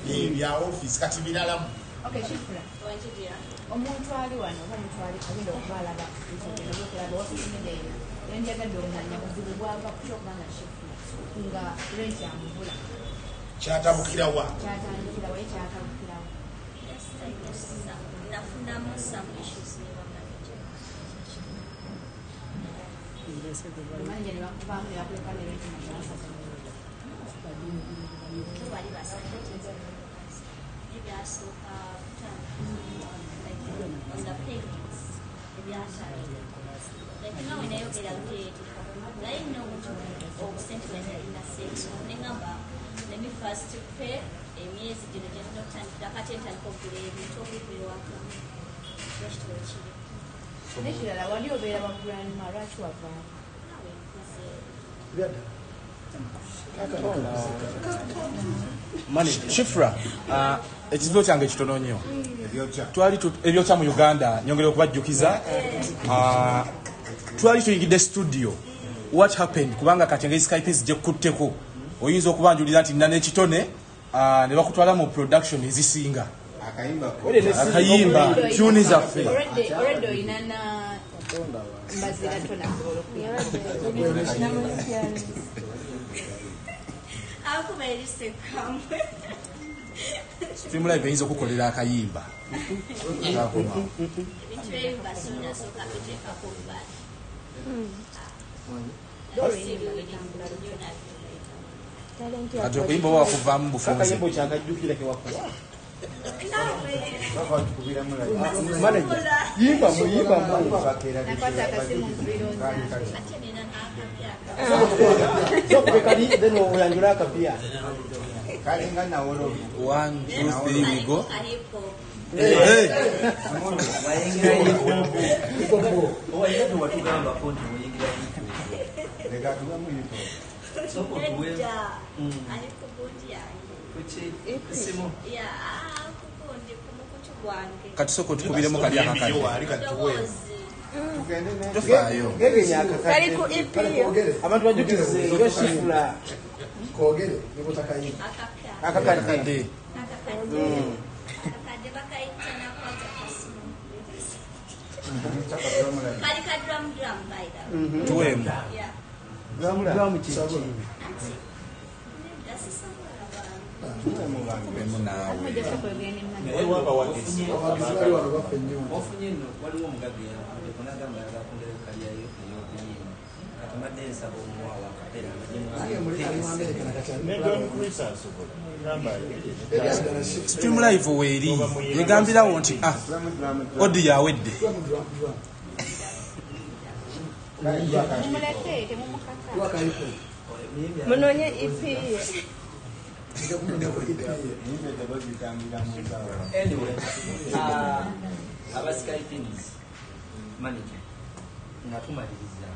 Bya office kati biralamu. Okay, Shifra. Omuntu ali wano oba omuntu ali agenda okuba alaba okulaba wa social media eno, yandyagadde okumanya buzibu bwava ku kyokuba nga Shifra nga rent amubula. Kyatabukirawa? Kyatandikirawa, ye kyatabukirawa. Yes, I know some. Nafunamu some issues ne bamanager. Manager ne bakuvaamu ne bakuleka ne rent nga tebasasula. Bo bali basajja. Ebyasooka kutandika like on the payments ebyatandika. Like nga we nayogera nti naye nina omuntu obusente bwe nalina sente ne ngamba let me first pay emyezi gino gye nina okutandikira kati ntandika okugula ebintu okubira waka. Ekitabo kiri. N'ekirala wali obeera wa grandma, lwaki wavaawo? Naawe nkuze. Shifra, ekizibu kyange kitono nnyo. Twali ebyokya mu Uganda, nyongera okubajjukiza. Twali tuyingidde studio. What happened? Kubanga kati engeri Skype zijje kukutteko. Oyinza okubanjulira nti nina n'ekitone, ne bakutwala mu production ezisinga. Akayimba, tune zaffe. Already olina na mbazira tonasobola okuyimba. Akuba erisekamwe. Stream Live eyinza okukolera akayimba. Ebintu ebimba sinasooka biteekako bbali. Kati okuyimba oba wakuvaamu bufunze. Akayimba okyakajjukira ke wakuba. Yimba mu yimba mu. Nakwata akasimu nkubira. Ate nina n'akapya. Sokube kali then oyanjula akapya. Kalinga nawolo. 1 2 3 we go. Ka hip hop. Hey. Owayingira tewatugambako nti oyingira hip hop. Leka tubamu hip hop. Soko tuwe. Nedda. Ali ku gundi yange. Kuki? Simu. Yeah, ku gundi ku mukutu gwange. Kati soko tukubiremu kali akakadde. Waali kati tuweemu. Ddoboozi. Tugende ne Tofaayo. Gegenya akakadde. Kali ku EP yo. Abantu bajjukize yo Shifra. Kogere nikutakayimba. Akapya. Akakadde. Akakadde. Akakadde. Akakadde bakayita nakwata kasimu. Kali ka drum drum by the way. Tuweemu. Yeah. Drum kiki? Anti nedda sisobola bange. Tuweemu naawe. Ate ojja sooka oyogere ne manager. Naye wabawagizi. Abawagizi bali wano baffe nnyo. Ofunye nno waliwo omugagga eyankubye n'agamba ayagala kwongera kalyayo ey'okuyimba. Kati mbadde nsaba omuwawo akapeera Nange muli ali mu America nakati ali Ne mu Don kulaba. Chris asobola. Gamba Stream Live weeri. Yegambirawo nti audio awedde. Drum, drum, drum. Mumuleke temumukaka. Waka hip hop. Munoonye EP ye. Nja kunoonya ku EP ye. Yimba eddoboozi litambulira mu mbawo. Anyway, aba Skypins manager nga tumaliriza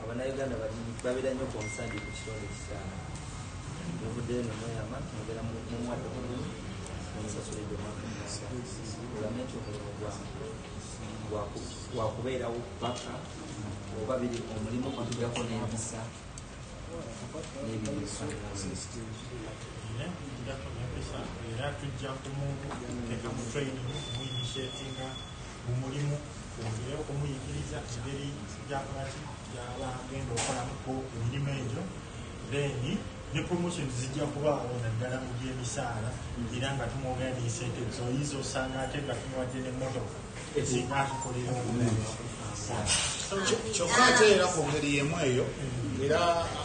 abannayuganda babeera nnyo concerned ku kitonde ekikyala. Muvuddeyo ne mweyama mugenda mumuwadde omulimu nemusasulidde omwaka omulamba. Ogambe nti omulimu gwakubeerawo paka oba biri omulimu gutujjako n'empisa n'ebintu ebifaanana. Era tujjako n'empisa era tujja kumuteeka mu training kumuinitiatinga mu mulimu twongere okumuyigiriza engeri gyakolaki gyaba agenda okukolamuko emirimu egyo then ne promotion zijja kubaawo naddala mu by'emisaala era nga tumwongera ne incentives oyinza osanga ate nga tumuwadde n'emmotoka singa atukolera obulungi. Kyokka ate era ku ngeri y'emu eyo era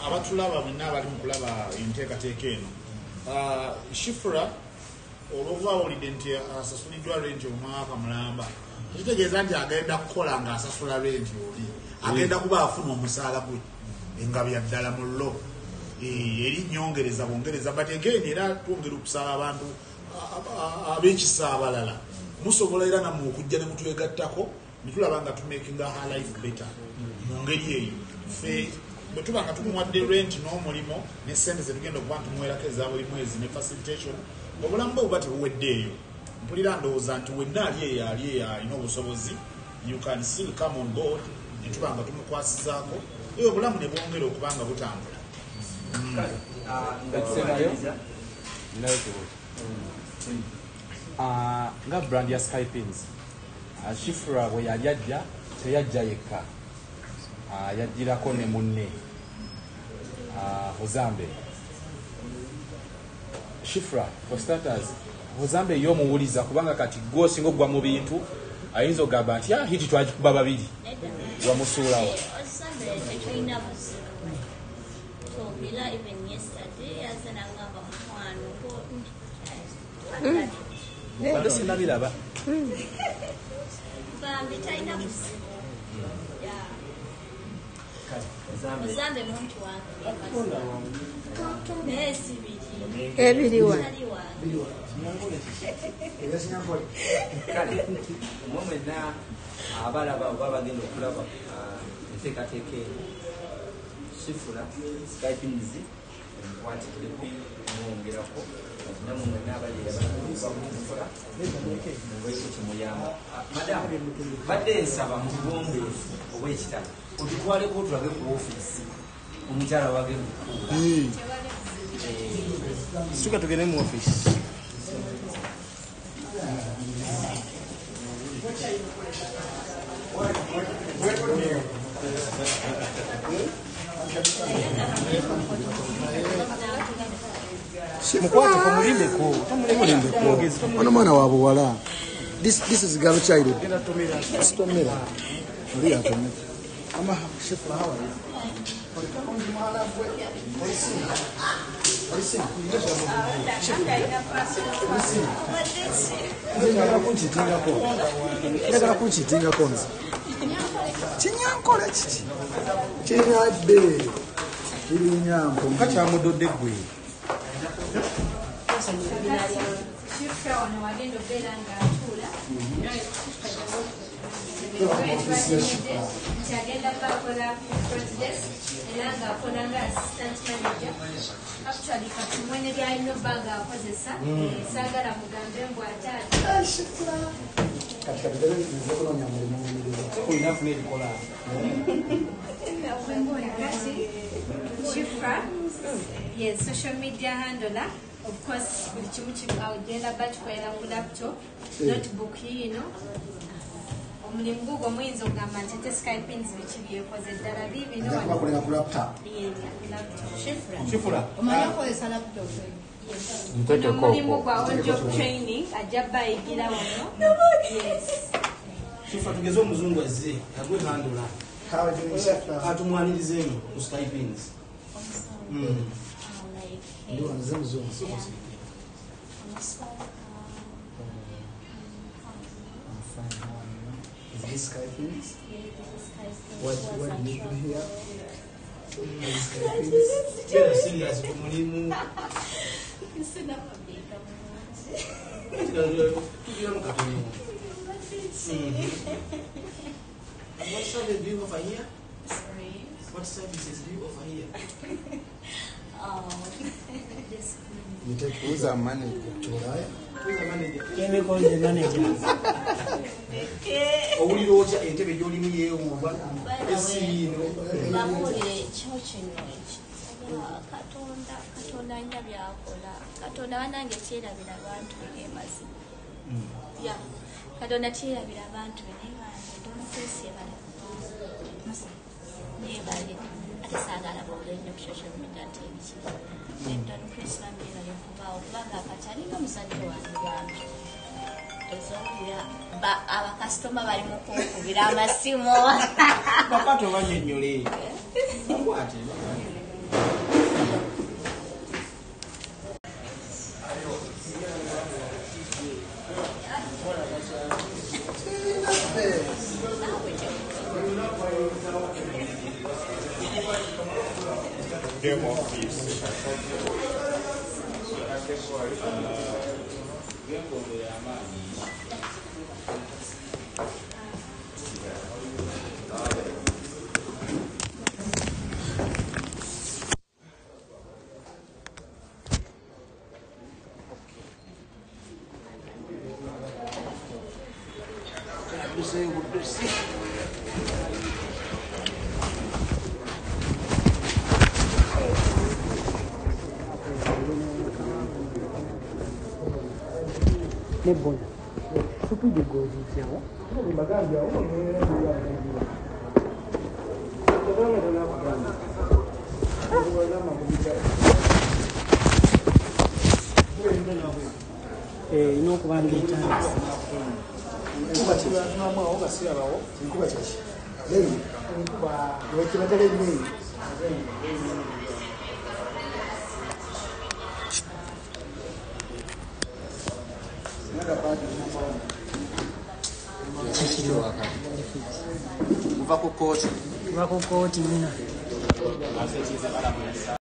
abatulaba bonna abali mu kulaba enteekateeka eno, Shifra olw'okuba awulidde nti asasuliddwa renti omwaka mulamba tekitegeeza nti agenda kukola ng'asasula renti oli agenda kuba afuna omusaala gwe nga bya ddala mu lo eri nyongereza bwongereza but again era twongera okusaba abantu ab'ekisa abalala musobola era nammwe okujja ne mutwegattako ne tulaba nga tumakinga her life better mu ngeri eyo ffe bwe tuba nga tumuwadde rent n'omulimu ne ssente ze tugenda okuba ntumuwerako eza buli mwezi ne facilitation obulamu bwe buba tebuwedde eyo mpulira ndowooza nti wenna ali eyo ali eyo alina obusobozi you can still come on board ne tuba nga tumukwasizaako eyo obulamu ne bwongera okuba nga butambula. Kale, nga tumaliriza Ninayo ekibuuzo. Nga brand ya Skypins, Shifra bwe yali ajja teyajja yekka, yajjirako ne munne Hozambe. Shifra, for starters, Hozambe ye omuwuliza kubanga kati gwe osinga okugwa mu bintu ayinza okugamba nti hiti twagikuba babiri wamusuulawo. Ozambe tetulina buzibu. Twogera even yesterday aze n'angamba mukwano Mbadde sinnabiraba. Bambi talina buzibu. Ozambe muntu wange. Naye si biri. Ebiriwa. Tali wange. Kale mwe mwenna abalaba oba bagenda okulaba enteekateeka eno, Shifra Skypins emukwatireko mwongerako namwe mwenna abali abakukola mubeeko kyemuyamba. Madamu, badde nsaba mu buwombeefu obw'ekitalo otutwaleko otulage ku ofiisi omukyala wagenda okukuula. Situka tugende mu ofiisi. Mukwateko mulindeko. Mulindeko. Ono mwana wa buwala. This is girl child. Sitomera. Oli atomera. Ama Shifra, how are you? Njagala kunkitingako nze. Kinyankole kiki? Kirina bbe. Kirinyampo. Kakyamudodde ggwe. Shifra wano wagenda obeera ng'atuula. Nti agenda bakola front desk era ng'akola nga assistant manager. Actually kati mwene by'alina obba ng'akozesa saagala mugambe mbu ate ate. Kati kapitale nze kunoonya mulimu muliro. Olina afuna ebikola. Kati Shifra, yes, social media handler. Of course, buli kimu agenda bakikolera ku laptop, notebook yiino. Omulimu gugwo muyinza okugamba nti ate Skypins biki byekoze ddala biibino. Ajja kubakolera ku laptop. Shifra. Omanyi okozesa laptop? Omulimu gwa on job training ajja bayigira wano. Yes. Shifra, tugeze omuzungu azze agwe handula. Atumwanirize eno ku Skypins. Ndi wanze muzungu. I'm fine, how are you? Is this Skypins? What do you do here? Is Skypins? Beera serious ku mulimu. Tugiramu katono. What service do you offer here? Sorry? What services do you offer here? This You take who's a manager? Tulaya? Who's a manager? Chemical the manager. Owulira otya entebe gy'olimu yeewuuba? Esiino. Babuulire ekyo kino Katonda Katonda alina by'akola. Katonda bannange kyerabira abantu be ge mazima. Yeah. Katonda kyerabira abantu be naye bange Don Chris yebale. Yebale. Ate saagala boogere nnyo ku social media nti ebiki. Don Chris bambi yebale okubaawo kubanga kati alinga omuzadde wange bambi. Tozowulira abakasitoma bali mu kunkubira amasimu. Bakwate obannyonnyole. Bakwate. Game of peace. Ne bona. Supidi gojijjawo. Mbagambye awo Erina okuba nga etandise. Enkuba kyaki? Enkuba leero. Muva ku kooti. Tuva ku kooti nina.